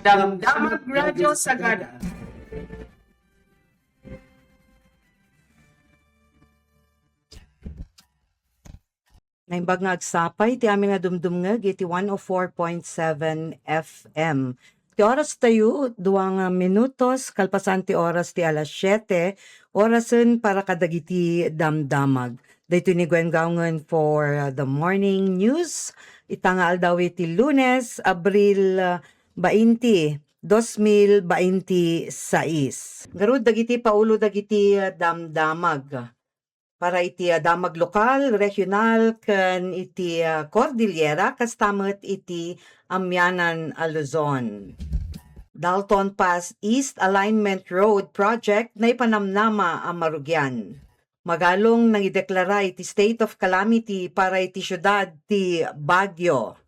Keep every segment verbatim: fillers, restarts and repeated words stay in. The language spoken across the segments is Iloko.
Damdamag Radio Sagada. Naimbag nga agsapa iti amin a dumdumngeg iti one oh four point seven F M. Ti oras tayo, dua nga minutos, kalpasan ti oras ti alas siete, orasen para kadagiti damdamag. Daytoy ni Gwen Gaungen for, uh, the morning news. Ita nga aldaw iti Lunes, Abril, uh, bainti, dos mil bainti sais. Ngarud dagiti paulo dagiti, uh, damdamag. Para iti, ah, damag lokal, regional, ken iti, ah, Cordillera, kasta met iti Amianan a Luzon. Dalton Pass East Alignment Road Project naipanamnama a marugian. Magalong nangideklara iti state of calamity para iti siudad ti Baguio.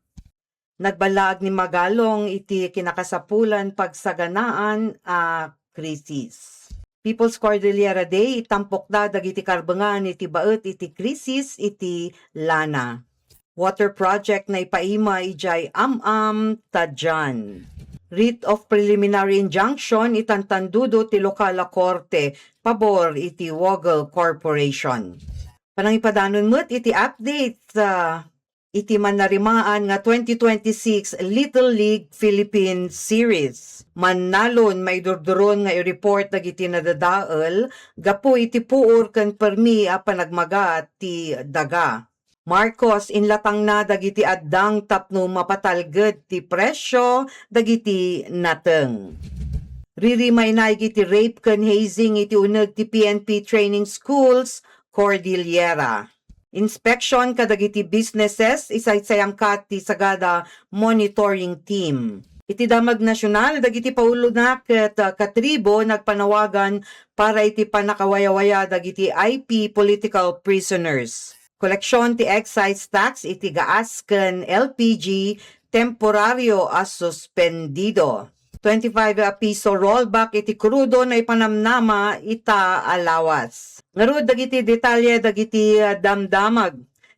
Nagballaag ni Magalong iti kinakasapulan pagsaganaan a krisis. People's Cordillera Day, itampokda dagiti karbengan iti baet iti krisis iti lana. Water project naipaima idiay Am-Am, Tadian. Writ of preliminary injunction itantandudo ti lokal a korte pabor iti Woggle Corporation. Panangipadanon met iti update, ah, iti mannarimaan nga twenty twenty-six Little League Philippine Series. Mannalon, maidurduron nga i-report dagiti nadadael gapu iti puor ken permi a panagmaga ti daga. Marcos, inlatangna dagiti addang tapno mapatalged ti presio dagiti nateng. Ririmainay iti rape ken hazing iti uneg ti P N P training schools, Cordillera. Inspection kadagiti businesses, isaysayangkat ti Sagada Monitoring Team. Iti Damag Nasional, dagiti paulona ket, uh, katribo nagpanawagan para iti pannakawayawaya dagiti I P political prisoners. Koleksyon ti excise tax iti gaas ken L P G temporario a suspendido. Twenty-five a piso rollback iti krudo naipanamnama ita a lawas. Ngarud dagiti detalye dagiti, ah, damdamag.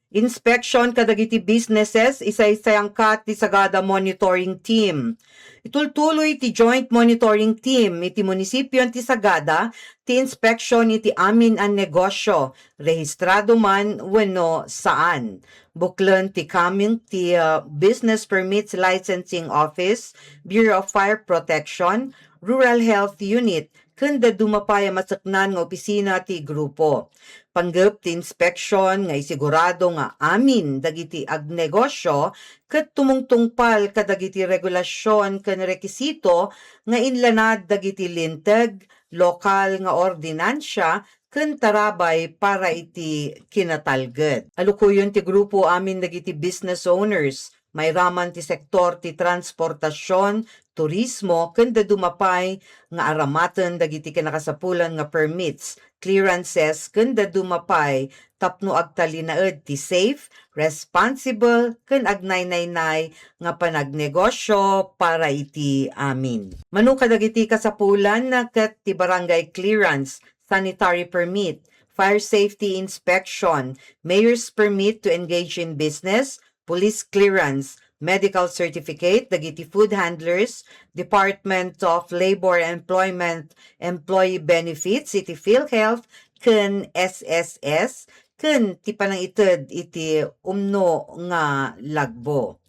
Inspection kadagiti businesses, isaysayangkat ti Sagada Monitoring Team. Itultuloy ti Joint Monitoring Team iti munisipion ti Sagada ti inspeksion iti amin a negosio, rehistrado man wenno saan. Buklen ti kameng ti, ah, Business Permits Licensing Office, Bureau of Fire Protection, Rural Health Unit, ken dadduma pay a maseknan nga opisina ti grupo. Panggep ti inspeksion nga isigurado nga amin dagiti agnegosio ket tumungtungpal kadagiti regulasion ken rekisito nga inlanad dagiti linteg, lokal nga ordinansia, ken tarabay para iti kinatalged. Alukoyen ti grupo amin dagiti business owners, mairaman ti sektor ti transportasion, turismo, ken dadduma pay nga aramaten dagiti kinakasapulan nga permits, clearances, ken dadduma pay tapno agtalinaed ti safe, responsible, ken agnaynaynay nga panagnegosio para iti amin. Mano kadagiti kasapulan ket ti barangay clearance, sanitary permit, fire safety inspection, mayor's permit to engage in business, police clearance, medical certificate dagiti food handlers, Department of Labor and Employment employee benefits iti PhilHealth ken S S S, ken ti panangited iti umno nga lagbo.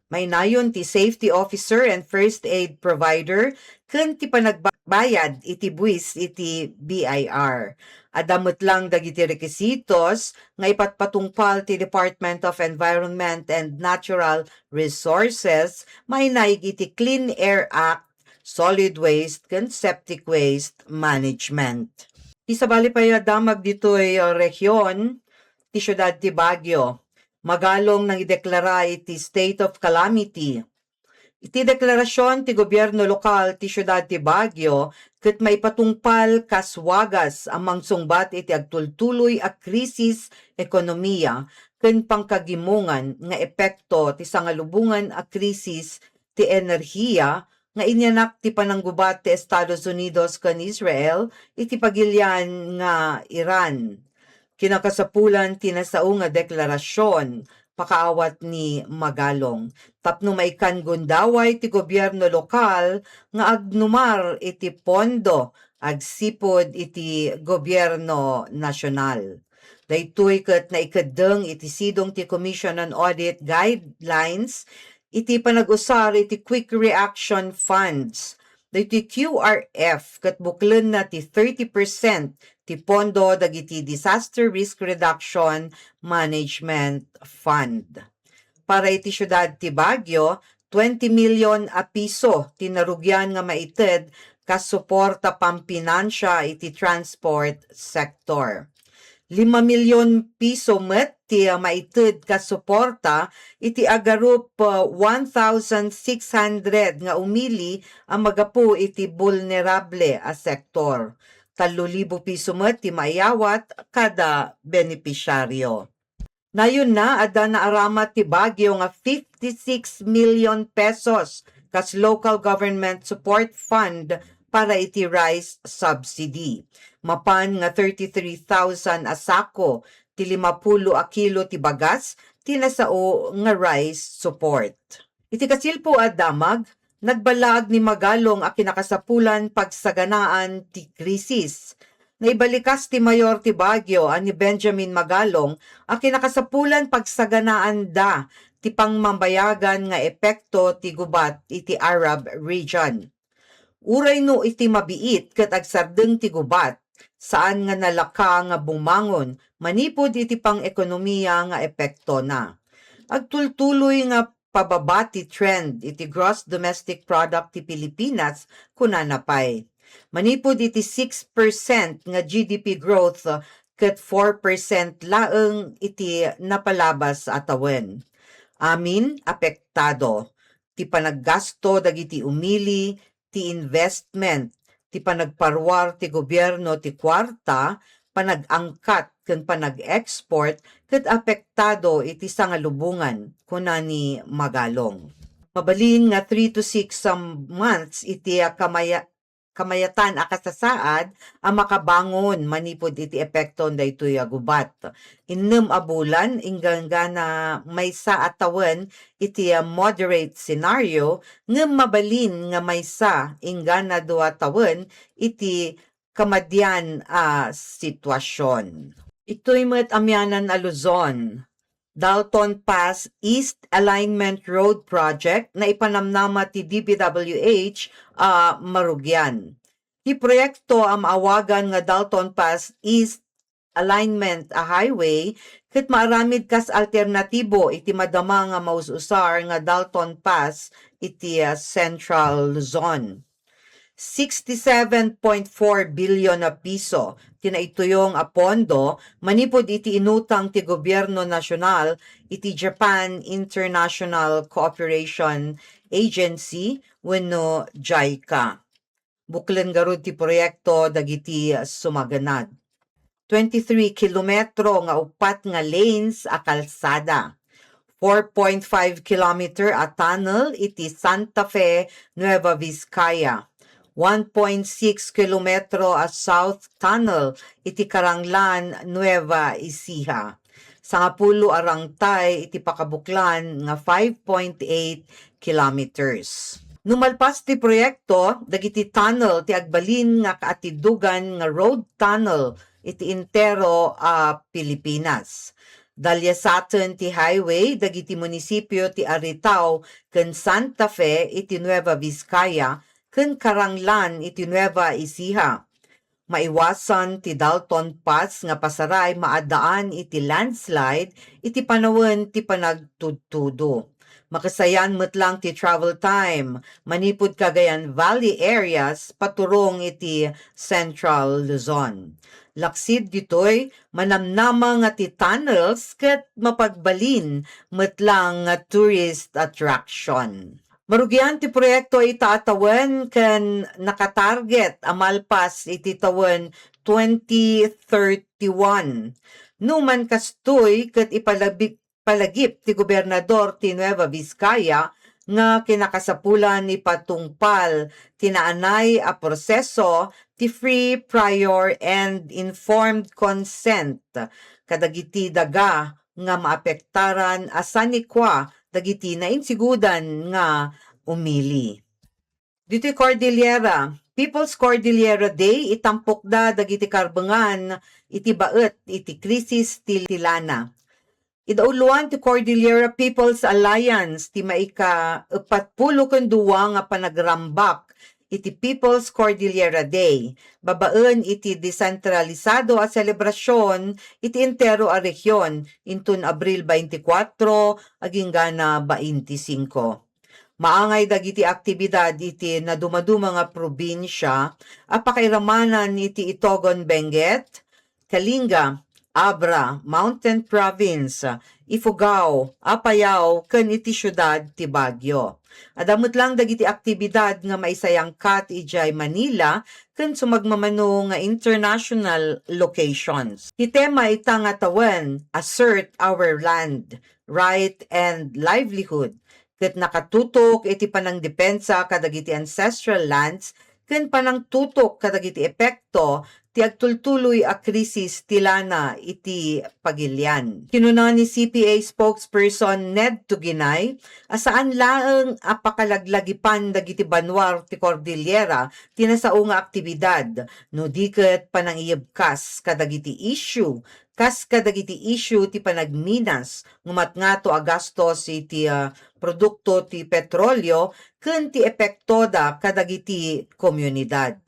Mainayon ti safety officer and first aid provider ken ti panagbayad iti buis iti B I R. Adda met lang dagiti rekisitos nga ipatpatungpal ti Department of Environment and Natural Resources, mainaig iti Clean Air Act, solid waste, ken septic waste management. Ti sabali pay a damag ditoy, uh, rehiyon, ti siudad ti Baguio. Magalong nangideklara iti state of calamity. Iti deklarasion ti gobierno lokal ti siudad ti Baguio ket maipatungpal kas wagas a mangsungbat iti agtultuloy a krisis ekonomiya ken pangkagimongan nga epekto ti sangalubongan a krisis ti enerhiya nga inyanak ti pananggubat ti Estados Unidos ken Israel iti pagilian nga Iran. Kinakasapulan ti nasao nga deklarasion, pakaawat ni Magalong. Tapno maikan gundaway ti gobierno lokal nga agnumar iti pondo agsipud iti gobierno nasional. Daytoy ket naikeddeng iti sidong ti Commission on Audit Guidelines iti panag-usar iti Quick Reaction Funds. Daytoy Q R F ket buklenna ti thirty percent ti pondo dagiti Disaster Risk Reduction Management Fund. Para iti siudad ti Baguio, twenty million a piso ti narugian nga maited kas suporta pampinansia iti transport sector. Lima milyon piso met ti, ah, maited kas suporta iti agarup, ah, one thousand six hundred nga umili a magapu iti bulnerable a sektor. Tallo libo piso met ti maiyawat kada benepisyaryo. Nayonna, adda naaramat ti Baguio nga fifty-six million pesos kas Local Government Support Fund para iti rice subsidy. Mapan nga thirty-three thousand a sako ti limapulo a kilo ti bagas ti nasao nga rice support. Iti kasilpo a damag, nagballaag ni Magalong a kinakasapulan pagsaganaan ti krisis. Naibalikas ti Mayor ti Baguio a ni Benjamin Magalong a kinakasapulan pagsaganaanda ti pangmambayagan nga epekto ti gubat iti Arab region. Uray no iti mabiit ket agsardeng ti gubat, saan nga nalaka nga bumangon manipud iti pang-ekonomiya nga epektona. Agtultuloy nga pababa ti trend iti gross domestic product ti Pilipinas, kunana pay. Manipud iti six percent nga G D P growth, ket four percent laeng iti napalabas a tawen. Amin apektado ti panaggasto dagiti umili, ti investment, ti panagparuar ti gobierno ti kuarta, panag-angkat ken panag-export ket apektado iti sangalubongan, kuna ni Magalong. Mabalin nga three to six, um, months iti, ah, kamaya-, kamayatan a kasasaad a makabangon manipud iti epekton daytoy a gubat. Innem a bulan, inggana maysa a tawen iti, ah, moderate scenario, ngem mabalin nga maysa inggana dua tawen iti kamadian a sitwasion. Itoy met amianan a Luzon, Dalton Pass East Alignment Road Project, naipanamnama ti D P W H a marugian. Ti proyekto a maawagan nga Dalton Pass East Alignment a Highway ket maaramid kas alternatibo iti madama nga maus-usar nga Dalton Pass iti, ah, Central Luzon. Sixty-seven point four billion a piso ti naituyong a pondo manipud iti inutang ti gobierno nasional iti Japan International Cooperation Agency wenno JICA. Buklen ngarud ti proyekto dagiti sumaganad. Twenty-three kilometro nga uppat nga lanes a kalsada, four point five kilometer a tunnel iti Santa Fe, Nueva Vizcaya, one point six kilometro a south tunnel iti Caranglan, Nueva Ecija. Sangapulo a rangtay iti pakabuklan nga five point eight kilometers. No malpas ti proyekto, dagiti tunnel ti agbalin nga kaatidugan nga road tunnel iti entero a Pilipinas. Dalyasaten ti highway dagiti munisipio ti Aritao ken Santa Fe iti Nueva Vizcaya ken Caranglan iti Nueva Ecija. Maiwasan ti Dalton Pass nga pasaray maaddaan iti landslide iti panawen ti panagtudtudo. Makasayan met lang ti travel time manipud Cagayan Valley areas paturong iti Central Luzon. Laksid ditoy, manamnama nga ti tunnels ket mapagbalin met lang nga tourist attraction. Marugian ti proyekto ita a tawen ken nakatarget a malpas iti tawen twenty thirty-one. Numan kastoy ket ipalabi-, palagip ti gobernador ti Nueva Vizcaya nga kinakasapulan ipatungpal ti naanay a proseso ti free, prior, and informed consent kadagiti daga nga maapektaran a sanikua dagiti nainsigudan nga umili. Ditoy Cordillera, People's Cordillera Day, itampokda dagiti karbengan iti baet iti krisis ti, ti lana. Idauloan ti Cordillera People's Alliance ti maikaepatpulo ken dua nga panagrambak iti People's Cordillera Day, babaen iti desentralisado a selebrasion iti entero a rehion inton Abril twenty-four agingga na twenty-five. Maangay dagiti aktibidad iti nadumaduma nga probinsia a pakairamanan iti Itogon Benguet, Kalinga, Abra, Mountain Province, Ifugao, Apayao, ken iti siudad ti Baguio. Adda met lang dagiti aktibidad nga maisayangkat idiay Manila ken sumagmamano nga international locations. Ti tema ita nga tawen, Assert Our Land, Right, and Livelihood, ket nakatutok iti panangdepensa kadagiti ancestral lands ken panangtutok kadagiti epekto ti agtultuloy a krisis ti lana iti pagilian. Kinuna ni C P A spokesperson Ned Tuginay a saan laeng a pakalaglagipan dagiti banua ti Cordillera ti nasao nga aktibidad, no di ket panangiyebkas kadagiti issue kas kadagiti issue ti panagminas, ngumatngato a gastos iti, ah, produkto ti petrolio ken ti epektoda kadagiti komunidad.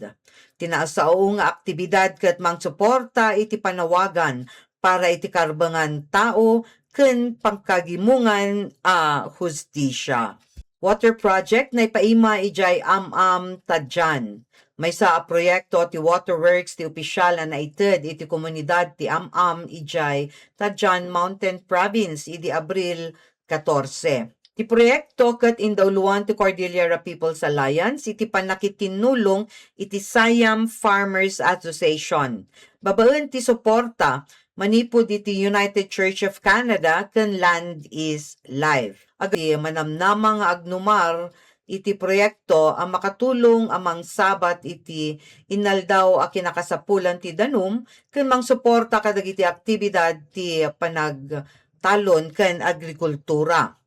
Ti nasao nga aktibidad ket mangsuporta iti panawagan para iti karbengan tao ken pangkagimongan a hustisia. Water project naipaima idiay Am-Am, Tadian. Maysa a proyekto ti waterworks ti opisial a naited iti komunidad ti Am-Am idiay Tadian Mountain Province idi Abril katorse. Ti proyekto ket indauloan ti Cordillera People's Alliance iti pannakitinnulong iti Siam Farmers Association. Babaen ti suporta manipud iti United Church of Canada ken Land is Life. Ag-, manamnama nga agnumar iti proyekto a makatulong a mangsabat iti inaldaw a kinakasapulan ti danum ken mangsuporta kadagiti aktibidad ti panagtalon ken agrikultura.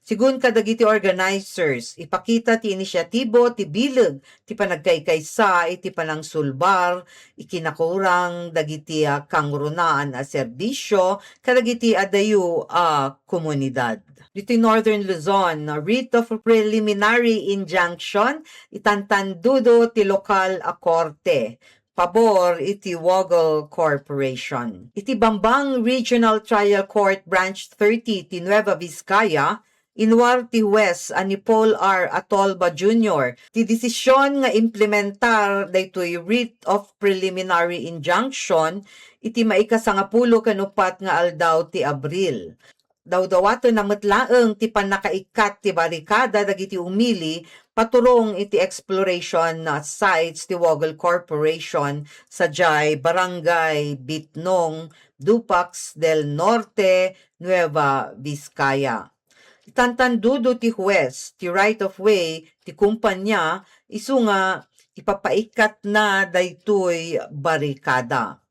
Sigun kadagiti organizers, ipakita ti inisiatibo ti bileg ti panagkaykaysa iti panangsulbar, ikinakurang dagiti, ah, kangrunaan a serbisio kadagiti adayo a komunidad. Ditoy Northern Luzon, writ of preliminary injunction, itantandudo ti lokal a korte pabor iti Wogol Corporation. Iti Bambang Regional Trial Court Branch thirty ti Nueva Vizcaya, inwar ti huwes a ni Paul R. Atolba Junior ti desisyon nga implementar daytoy writ of preliminary injunction iti maikasangapulo ken uppat nga aldaw ti Abril. Dawdawatenna met laeng ti pannakaikkat ti barikada dagiti umili paturong iti exploration sites ti Wogol Corporation sadiay Barangay Bitnong, Dupax del Norte, Nueva Vizcaya. Itantandudo ti huwes ti right of way ti kumpanya isu nga ipapaikkatna daytoy barikada.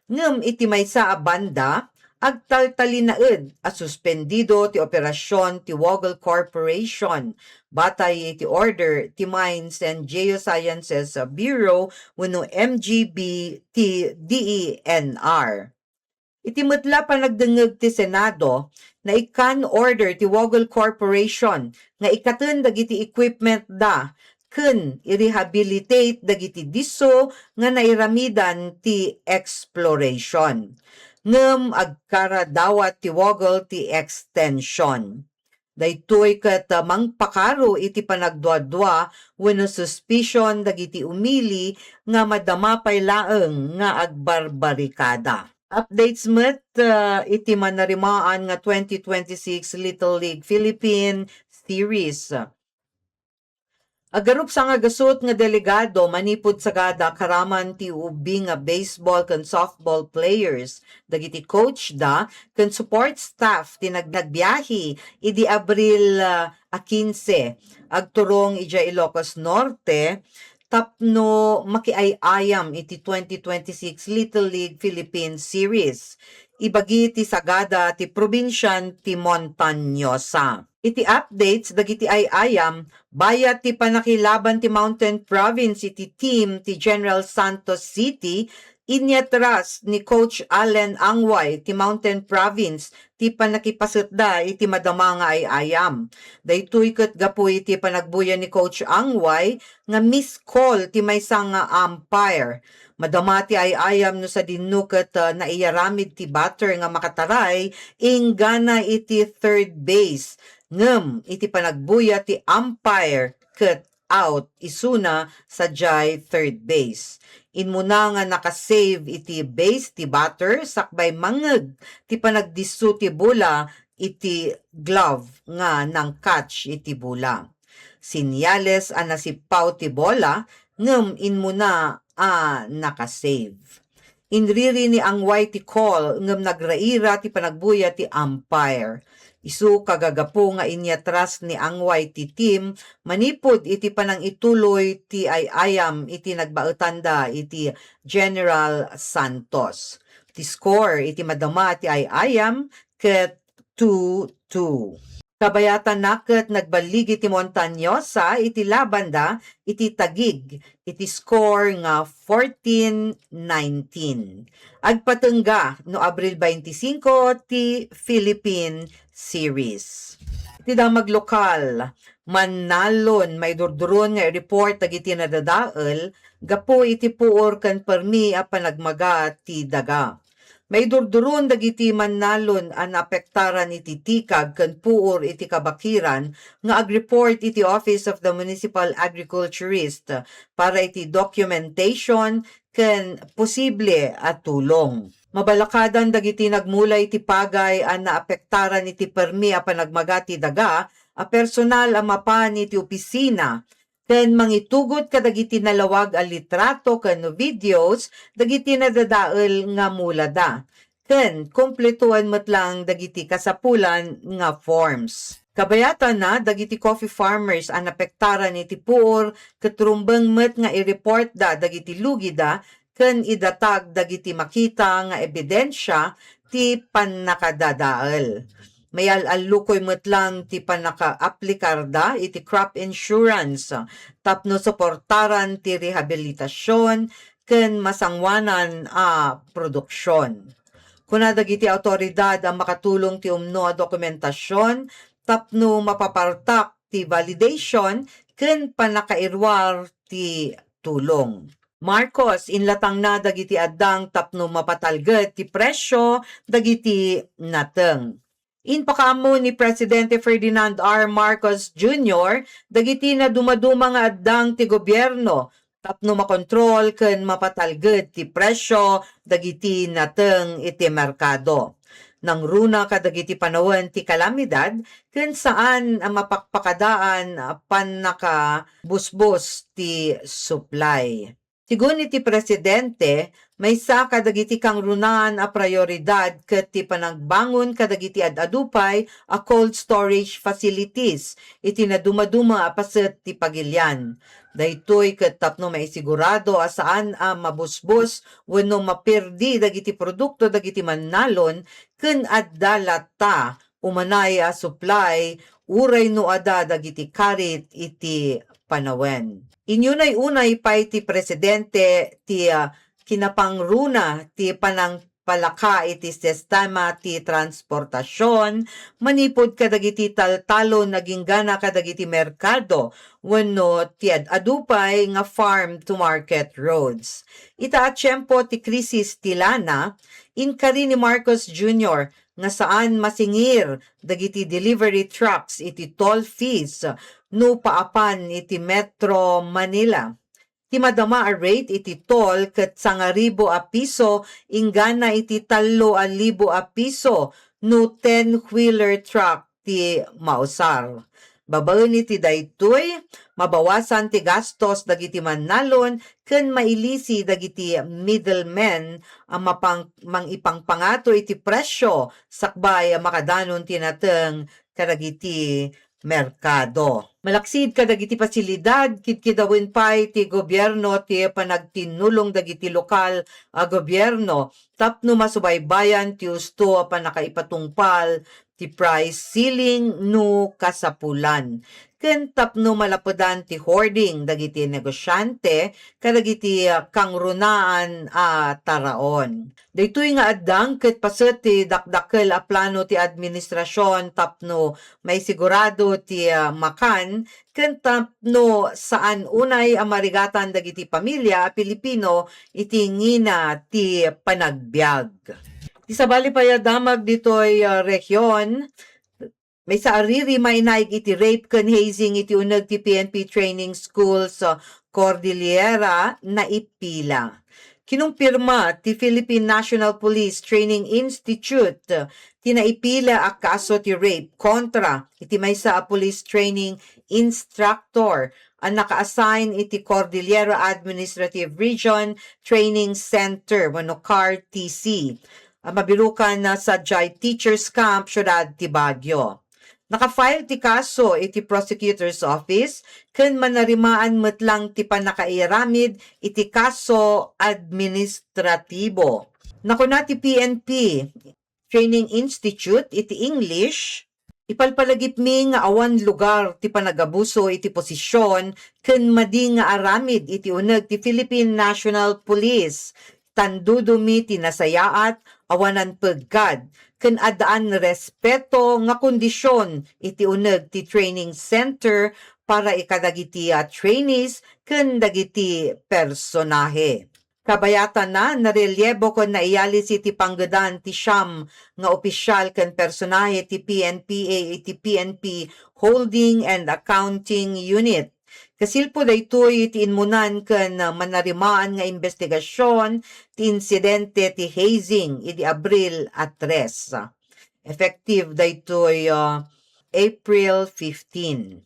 Ngem iti maysa a banda, agtaltalinaed a suspendido ti operasion ti Wogol Corporation batay iti order ti Mines and Geosciences Bureau wenno M G B ti D E N R. Iti met la panagdengngeg ti Senado, naikkan order ti Wogol Corporation nga ikkaten dagiti equipment da ken i-rehabilitate dagiti disso nga nairamidan ti exploration. Ngem agkaradawat ti Wogol ti extension. Daytoy ket, ah, mangpakaro iti panagduadua wenno suspicion dagiti umili nga madama pay laeng nga agbarbarikada. Updates met, ah, iti manarimaan nga twenty twenty-six Little League Philippine Series. Agarup sangagasut nga delegado manipud Sagada karaman ti ubbing nga baseball ken softball players, dagiti coach da, ken support staff ti nag-, nagbiahe idi Abril, ah, a kinse, agturong idiay Ilocos Norte, tapno makiay-ayam iti twenty twenty-six Little League Philippines Series. Ibagi ti sagada ti probinsian ti Montañosa. Iti updates dagiti ay-ayam, bayat ti pannakilaban ti Mountain Province iti team ti General Santos City, inyatras ni Coach Allen Angway ti Mountain Province ti pannakipasetda iti madama nga ay-ayam. Daytoy ket gapu iti panagbuya ni Coach Angway nga miss call ti maysa nga umpire. Madama ti ay-ayam no sadino ket, ah, naiyaramid ti batter nga makataray inggana iti third base. Ngem iti panagbuya ti umpire ket out isuna sadiay third base. Immuna nga nakasave iti base ti batter sakbay mangngeg ti panagdisso ti bola iti glove nga nang-catch iti bola. Sinyales a nasippaw ti bola ngem immuna a nakasave. Inriri ni Angway ti call ngem nagraira ti panagbuya ti umpire. Isu kagagapu nga inyatras ni Angway ti team manipud iti panangituloy ti ay-ayam iti nagbaetanda iti General Santos. Ti score iti madama ti ay-ayam ket two two. Kabayatanna ket nagballigi ti Montañosa iti labanda iti Taguig iti score nga fourteen nineteen. Agpatengga no Abril twenty-five ti Philippine Series. Iti damag lokal, Mannalon, maidurduron nga i-report dagiti nadadael gapu iti puor ken permi a panagmaga ti daga. Maidurduron dagiti Mannalon a naapektaran iti tikag ken puor iti kabakiran nga agreport iti Office of the Municipal Agriculturist para iti documentation ken posible a tulong. Mabalakadan dagiti nagmula iti pagay a naapektaran iti permi a panagmaga ti daga a personal a mapan iti opisina ken mangitugot kadagiti nalawag a litrato ken videos dagiti nadadael nga mulada, ken kumpletoen met lang dagiti kasapulan nga forms. Kabayatanna, dagiti coffee farmers a napektaran iti puor ket rumbeng met nga i-reportda dagiti lugida ken idatag dagiti makita nga ebidensia ti pannakadadael. Mayal-allukoy met lang ti pannakaaplikarda iti crop insurance tapno suportaran ti rehabilitasion ken masangoanan a produksion. Kuna dagiti awtoridad a makatulong ti umno a dokumentasion tapno mapapartak ti validation ken pannakairuar ti tulong. Marcos, inlatangna dagiti addang tapno mapatalged ti presyo dagiti nateng. Impakaammo ni Presidente Ferdinand R. Marcos Junior dagiti nadumaduma nga addang ti gobierno tapno makontrol ken mapatalged ti presyo dagiti nateng iti merkado. Nangruna kadagiti panawen ti kalamidad ken saan a mapakpakadaan a pannakabusbos ti supply. Sigun iti Presidente, maysa kadagiti kangrunaan a prioridad ket ti panagbangon kadagiti ad-adu pay a cold storage facilities iti nadumaduma a paset ti pagilian. Daytoy ket tapno maisigurado a saan a mabusbos wenno maperdi dagiti produkto dagiti mannalon ken adda latta umanay a supply uray no adda dagiti karit iti panawen. Inyunay-unay pay ti Presidente ti, ah, kinapangruna ti panangpalaka iti sistema ti transportasion manipud kadagiti taltalon a inggana kadagiti merkado wenno ti ad-adu pay nga farm to market roads. Ita a tiempo ti krisis ti lana, inkari ni Marcos Junior nga saan masingir dagiti delivery trucks iti toll fees no paapan iti Metro Manila. Ti madama a rate iti toll ket sangaribu a piso inggana iti tallo a libo a piso no ten-wheeler truck ti mausar. Babaen iti daytoy, mabawasan ti gastos dagiti mannalon ken mailisi dagiti middlemen a mapang-, mangipangpangato iti presyo sakbay a makadanon ti nateng kadagiti merkado. Malaksid kadagiti pasilidad, kidkidawen pay ti gobierno ti panagtinnulong dagiti lokal a gobierno tapno masubaybayan ti usto a pannakaipatungpal ti price ceiling no kasapulan, ken tapno malapedan ti hoarding dagiti negosyante kadagiti, ah, kangrunaan a taraon. Daytoy nga addang ket paset ti dakdakkel a plano ti administrasion tapno maisigurado ti, ah, makan ken tapno saan unay a marigatan dagiti pamilia a Pilipino iti ngina ti panagbiag. Ti sabali pay a damag ditoy, ah, rehion, maysa a ririma inaig iti rape ken hazing iti uneg ti P N P training school sa Cordillera, naipila. Kinumpirma ti Philippine National Police Training Institute ti naipila a kaso ti rape kontra iti maysa a police training instructor a naka-assign iti Cordillera Administrative Region Training Center wenno CARTC a mabirukan na sadiay teachers camp, siudad ti Baguio. Naka-file ti kaso iti prosecutor's office ken manarimaan met lang ti pannakairamid iti kaso administratibo. Nakuna ti P N P Training Institute iti English, "Ipalpalagipmi nga awan lugar ti panagabuso iti posision ken madi nga aramid iti uneg ti Philippine National Police. Tandudumi ti nasayaat, awanan peggad, ken addaan respeto nga kondision iti uneg ti training center para kadagiti, ah, trainees ken dagiti personahe." Kabayatanna, nareliebo ken naiyalis iti panggedan ti siam nga opisyal ken personahe ti P N P A iti P N P Holding and Accounting Unit. Kasilpo daytoy iti inmunan ken manarimaan nga imbestigasion ti insidente ti hazing idi Abril a tres. Effective daytoy, ah, April fifteen.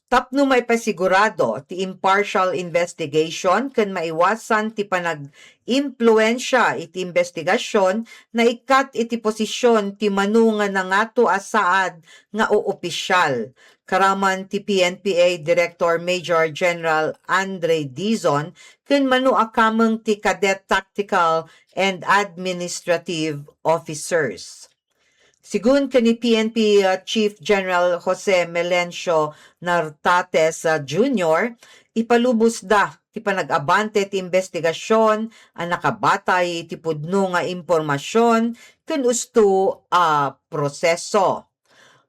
Tapno maipasigurado ti impartial investigation ken maiwasan ti panag-impluensia iti investigasion, naikkat iti posision ti mano nga nangato a saad nga oopisyal, karaman ti P N P A Director Major General Andre Dizon ken mano a kameng ti Cadet Tactical and Administrative Officers. Sigun ken ni P N P, ah, Chief General Jose Melencio Nartates, ah, Junior, ipalubosda ti panag-abante ti imbestigasion a nakabatay iti pudno nga impormasion ken usto a proseso.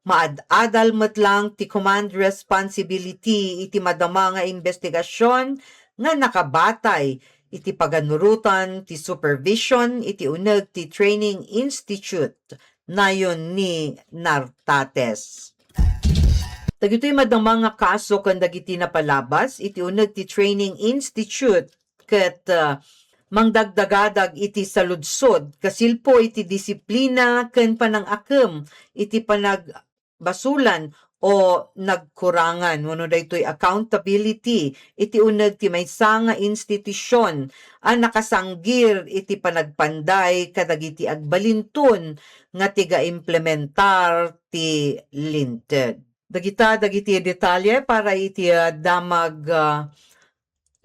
Maad-adal met lang ti command responsibility iti madama nga imbestigasion nga nakabatay iti paganurotan ti supervision iti uneg ti training institute nayon ni Nartates. Dagitoy madama nga kaso ken dagiti napalabas iti uneg ti training institute ket, ah, mangdagdagadag iti saludsod kasilpo iti disiplina ken panangakem iti panag- basulan o nagkurangan wenno daytoy accountability iti uneg ti maysa nga institusion a nakasanggir iti panagpanday kadagiti agbalintun nga tiga-implementar ti Linteg. Dagita dagiti detalye para iti, ah, damag, ah,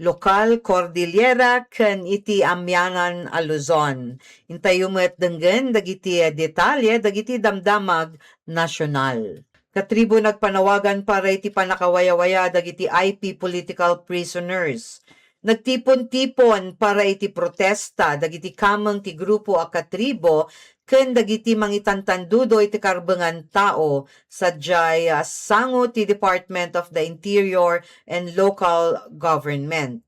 lokal, Cordillera, ken iti amianan a Luzon. Intayo met denggen dagiti detalye dagiti damdamag nasional. Katribo, nagpanawagan para iti pannakawayawaya dagiti I P political prisoners. Nagtipon-tipon para iti protesta dagiti kameng ti grupo a katribo ken dagiti mangitantandudo iti karbengan tao sadiay, ah, sango ti Department of the Interior and Local Government.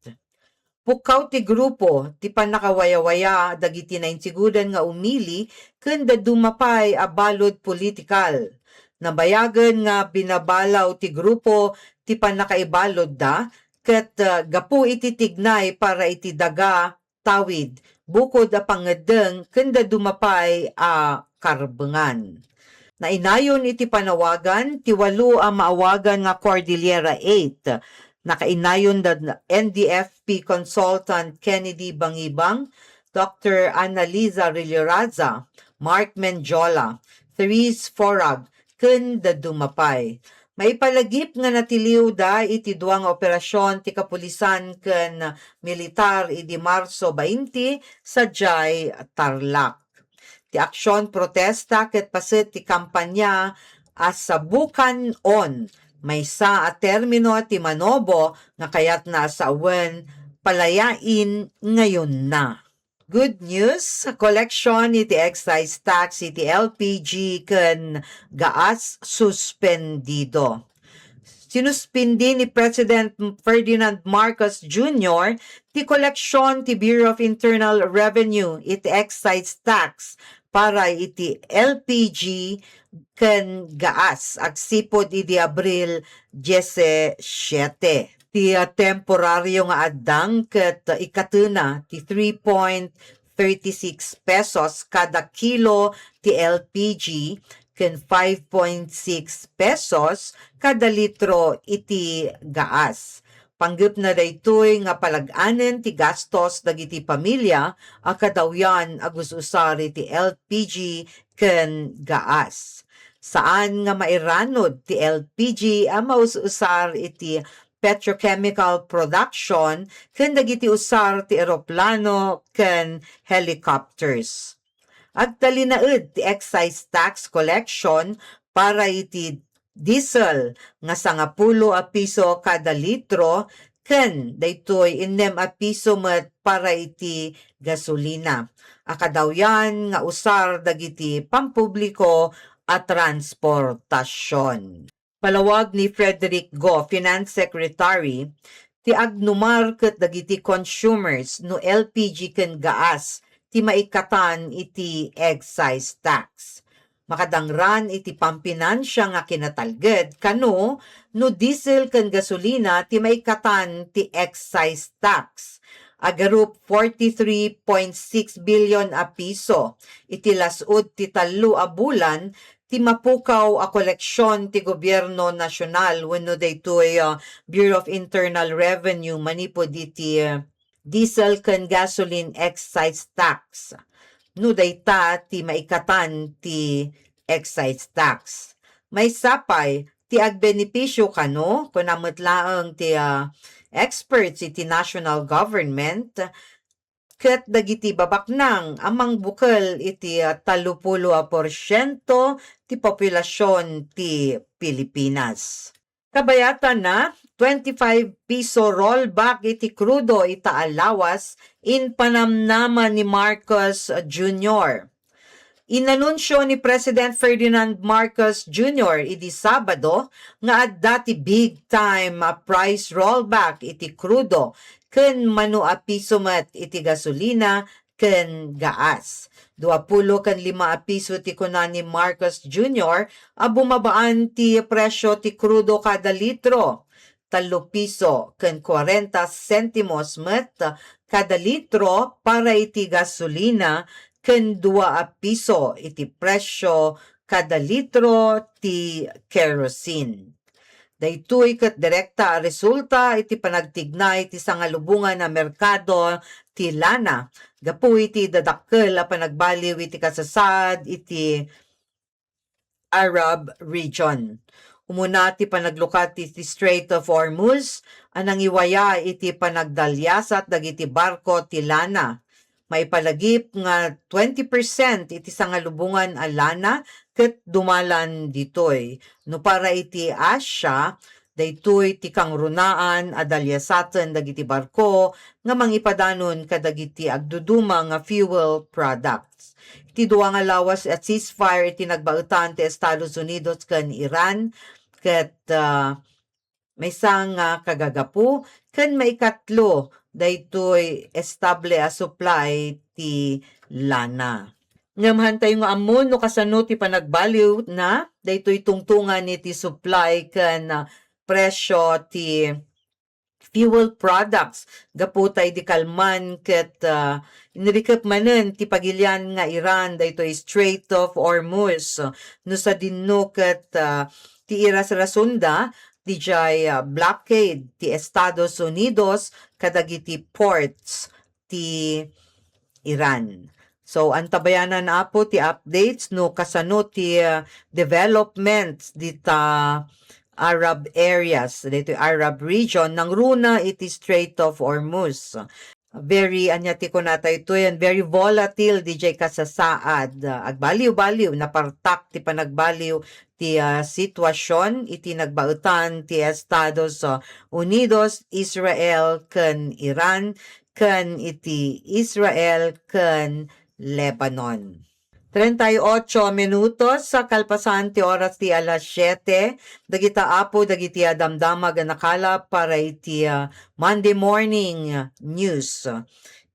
Pukkaw ti grupo ti pannakawayawaya dagiti nainsigodan nga umili ken dadduma pay a balud politikal. Nabayagen nga binabalaw ti grupo ti pannakaibaludda ket, ah, gapu iti tignay para iti daga tawid, bukod a pangngeddeng ken dadduma pay a karbengan. Nainayon iti panawagan ti walo a maawagan nga Cordillera Eight. Nakainayon da N D F P Consultant Kennedy Bangibang, Doctor Annaliza Rilloraza, Mark Mendiola, Therese Forag, ken dadduma pay. Maipalagip nga natiliwda iti dua nga operasyon ti kapulisan ken militar idi Marso twenty sadiay Tarlac. Ti aksyon protesta ket paset ti kampanya a Sabukan On, maysa a termino ti manobo nga kayatna a sawen palayain ngayonna. Good news, collection iti excise tax iti L P G ken gaas suspendido. Sinuspindi ni President Ferdinand Marcos Junior ti koleksyon ti Bureau of Internal Revenue iti excise tax para iti L P G ken gaas agsipud idi Abril diyesisiete. Ti, ah, temporario nga addang ket, ah, ikkatena ti three point thirty-six pesos kada kilo ti L P G ken five point six pesos kada litro iti gaas. Panggepna daytoy nga palag-anen ti gastos dagiti pamilia a kadawyan a gus-usar iti L P G ken gaas. Saan nga mairanud ti L P G a maus-usar iti petrochemical production ken dagiti usar ti eroplano ken helicopters. Agtalinaed ti excise tax collection para iti diesel nga sangapulo a piso kada litro ken daytoy innem a piso met para iti gasolina a kadawyan nga usar dagiti pampubliko a transportasion. Palawag ni Frederick Go, Finance Secretary, ti agnumar ket dagiti consumers no L P G ken gaas ti maikatan iti excise tax. Makadangran iti pampinansia nga kinatalged kano no diesel ken gasolina ti maikatan ti excise tax. Agarup forty-three point six billion a piso iti las-ud ti tallo a bulan ti mapukaw a koleksion ti gobierno nasional wenno daytoy, ah, Bureau of Internal Revenue manipud iti, ah, diesel ken gasoline excise tax. No dayta ti maikatan ti excise tax. Maysa pay ti agbenepisio kano, kuna met laeng ti, ah, experts iti national government, ket dagiti babaknang a mangbukel iti, ah, tallopulo a porsiento ti populasion ti Pilipinas. Kabayatanna, twenty-five piso rollback iti krudo ita a lawas impanamnama ni Marcos Junior. Inanunsio ni President Ferdinand Marcos Junior idi Sabado nga adda ti big time a price rollback iti krudo ken mano a piso met iti gasolina ken gaas. Duapulo ken lima a piso ti kuna ni Marcos Junior a bumabaan ti presio ti krudo kada litro. Tallo piso ken kuarenta sentimos met kada litro para iti gasolina ken dua a piso iti presio kada litro ti kerosene. Daytoy ket direkta a resulta iti panagtignay ti sangalubongan a merkado ti lana gapu iti dadakkel a panagbaliw iti kasasaad iti Arab region. Umuna ti panaglukat iti Strait of Hormuz a nangiwaya iti panagdaliasat dagiti barko ti lana. Maipalagip nga twenty percent iti sangalubongan a lana ket dumalan ditoy. No para iti Asia, daytoy ti kangrunaan a daliasaten dagiti barko nga mangipadanon kadagiti agduduma nga fuel products. Iti dua nga lawas a ceasefire iti nagbaetan ti Estados Unidos ken Iran, ket, ah, maysa nga kagagapu ken maikatlo daytoy estable a supply ti lana. Ngem haantayo nga ammo no kasano ti panagbaliwna daytoy tungtongan iti supply ken, ah, presyo ti fuel products gapu ta idi kalman ket, ah, inrikep manen ti pagilian nga Iran daytoy Strait of Hormuz. No sadinno ket, ah, ti irasrasunda didiay, ah, blockade ti Estados Unidos kadagiti ports ti Iran. So, antabayanan, Apo, ti updates no kasano ti, ah, developments dita Arab areas, daytoy Arab region, nangruna iti Strait of Hormuz. Very, ania ti kunata itoy, and very volatile diay kasasaad. Agbaliw-baliw, napartak ti panagbaliw ti, ah, sitwasion iti nagbaetan ti Estados, ah, Unidos, Israel, ken Iran, ken iti Israel ken Lebanon. Treinta y ocho minutos sa kalpasan ti oras ti alas siete, dagita, Apo, dagiti a damdama a nakalap para iti, ah, Monday morning news.